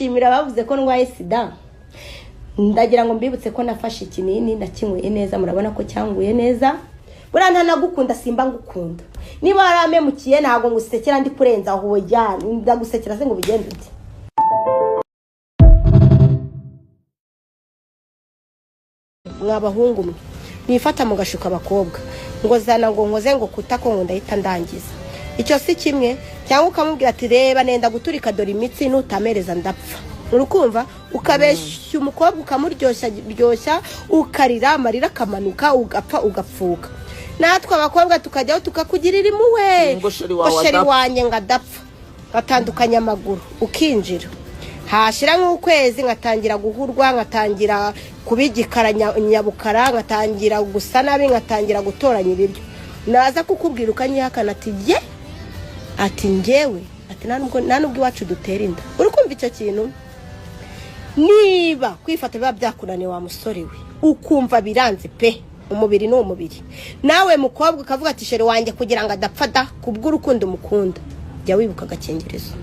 Shimira bavuze ko ndwaye sida. Ndagira ngo mbibutse ko nafashe ikinini, nakinyweye neza, murabona ko cyanguye neza. Buriya ntanagukunda simba ngukunda. Niba waramemukiye ntabwo ngusekera ndi kurenza aho, ya ndagusekera se ngo bigende ute? Mwa bahungu mwe mwifata mugashuka abakobwa ngo zana ngo nkoze ngo kutako ngo ndahita ndangiza, icyo si kimwe. Cyangwa ukamubwira ati reba nenda guturika dore imitsi, nutamereza ndapfa. Urukumva ukabeshya umukobwa, ukamuryoshya ryoshya, ukarira amarira akamanuka, ugapfa ugapfuka. Natwe abakobwa tukajyaho tukakugirira impuhwe, Ngo sheri wawe ngo sheri adapfa. wanjye ngo adapfa, ngatandukanya amaguru ukinjira. Hashira nk'ukwezi nkatangira guhurwa, nkatangira kuba igikara nyabukara, nkatangira gusa nabi, nkatangira gutoranya ibiryo. Naza kukubwira ukanyihakana ati ye, ati njyewe, ati nta nubwo iwacu dutera inda. Uri kumva icyo kintu? Niba kwifata biba byakunaniye wa musore we, ukumva biranze pe, umubiri ni umubiri. Nawe mukobwa ukavuga ati sheri wanjye kugira ngo adapfa da, kubw'urukundo umukunda, jya wibuka agakingirizo,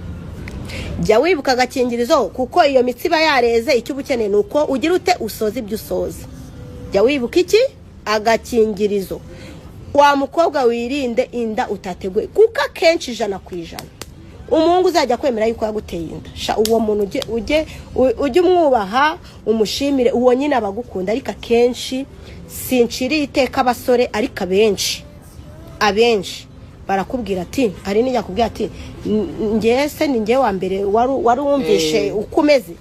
jya wibuka agakingirizo, kuko iyo mitsi iba yareze. Icyo uba ukeneye ni uko ugira ute? Usoza ibyo usoza. Jya wibuka iki? Agakingirizo. Wa mukobwa, wirinde inda utateguye, kuko akenshi 100% umuhungu uzajya kwemera yuko yaguteye inda, sha uwo muntu ujye umwubaha, umushimire, uwo nyine aba agukunda. Ariko akenshi sinciriye iteka abasore, ariko abenshi barakubwira ati, hari n'ijya kubwira ati njye se ni njye wa mbere wari wumvishe uko umeze.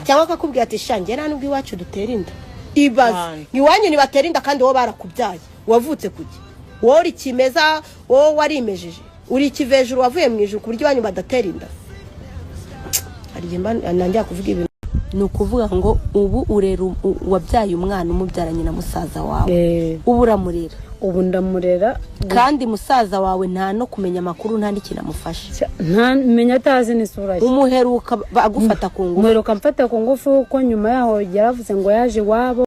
Cyangwa akakubwira ati sha njye nta nubwo iwacu dutera inda. Ibaze! Cyane. Iwanyu ntibatera inda kandi wowe barakubyaye, wavutse kuki? Wowe uri kimeza, wowe warimejeje, uri ikivejuru wavuye mu ijuru ku buryo iwanyu badatera inda. Hari igihe mba nangira kuvuga ibintu. Ni ukuvuga ngo ubu urera wabyaye umwana umubyaranye na musaza wawe? Ubu uramurera? Ubu ndamurera. Kandi musaza wawe nta no kumenya amakuru, nta n'ikintu amufasha? Ntamenya, atazi n'isura ye. Umuheruka agufata ku ngufu? Muheruka mfata ku ngufu, kuko nyuma yaho yaravuze ngo yaje iwabo.